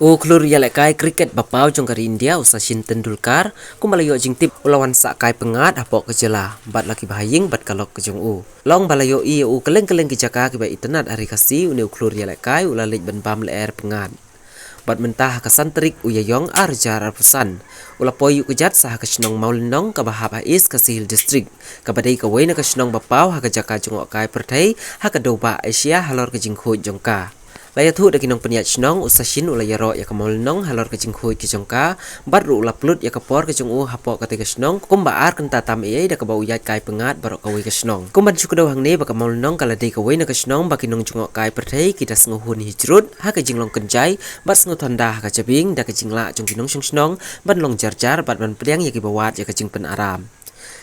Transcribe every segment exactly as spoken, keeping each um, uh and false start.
U khlur ïalehkai cricket ba paw jong ka ri India, u Sachin Tendulkar, kumba la ïoh jingtip, u la wan sah kai pyngngad hapoh ka jylla bad la ki bahaïing bad ka lok ka jong u. Long ba la ïohi ïa u kylleng kylleng ki jaka kiba itynnad ha ri Khasi, une u khlur ïalehkai u la leit ban bam lyer pyngngad. Bad mynta ha ka san tarik u Ïaïong ar hajar arphew san, u la poi ïuh kjat sah ha ka shnong Mawlynnong kaba hap ha East Khasi Hills District, kaba dei kawei na ka shnong ba paw ha ka jaka jngohkai pyrthei ha ka dewbah Asia halor ka jingkhuid jong ka. La ïathuh da ki nongpynïaid shnong, u Sachin u la ïaroh ïa ka Mawlynnong halor ka jingkhuid ka jong ka, bad ruh u la pynlut ïa ka por ka jong u hapoh katei ka shnong kumba ar kynta tam ei ei da kaba u ïaid kai pyngngad baroh kawei ka shnong. Kumban shu kdew hangne ba ka Mawlynnong ka la dei kawei na ka shnong ba ki nongjngohkai pyrthei ki da sngewhun hi jrut ha ka jinglong kynjai bad sngewthanda ha ka jabieng da ka jinglah jong ki nongshong shnong ban long jar jar bad ban pdiang ïa kiba wad ïa ka jingpynaram.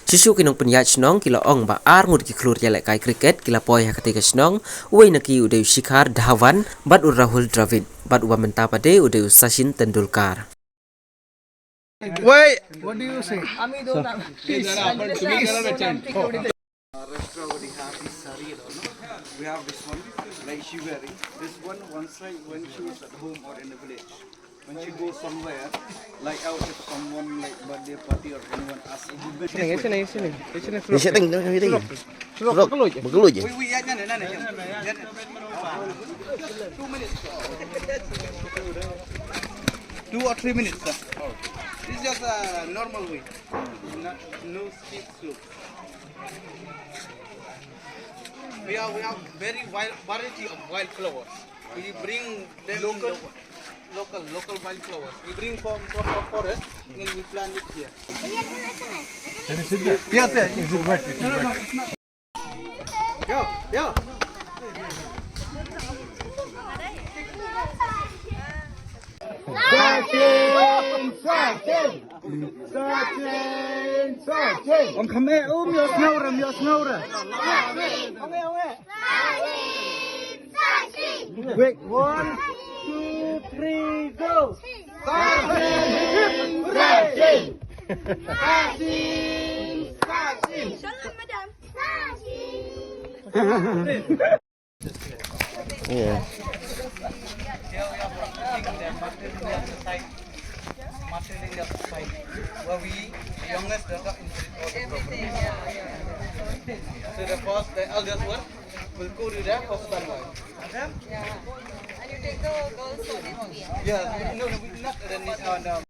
Shuh shuh ki nongpynïaid shnong ki la ong ba ar ngut ki khlur ïalehkai cricket ki la poi ha katei ka shnong, uwei na ki u dei u Shikhar Dhawan bad u Rahul Dravid, bad uba mynta pat de u dei u Sachin Tendulkar. Wait. What do you say? Rashtrapati Happy Sari, no? We have this one, like she wearing. This one, one side when she was at home or in the village. When she goes somewhere, like out if someone like birthday party or anyone asks, you bring this one. Sini, sini, sini. Sini, sini. Surok, surok. Surok, surok. Wait, wait, yeah, yeah, yeah, yeah, yeah. Two minutes. Two or three minutes, sir. It's just a normal way. Not, no steep slope. We have, we have very wild variety of wildflowers. We bring them local, local, local wildflowers. We bring from, from our forest and we plant it here. Yes, sir. Is it wet? Is it wet? Yo, yo. Sachin, Sachin. Sachin, Sachin. Ong kham eh, um, ïohsngew re, ïohsngew re. Wait, one, two, three, go. Sachin, Sachin. Sachin, Sachin. Shalom, madam. Sachin. Yeah. Here we are practicing the matrilineal society. Matrilineal society, where we, the youngest daughter, inherit all the property. So the first, the eldest one will go to the husband wife. Yeah. And you take the girls only for me. Yeah, no, no, we do not arrange, uh, no.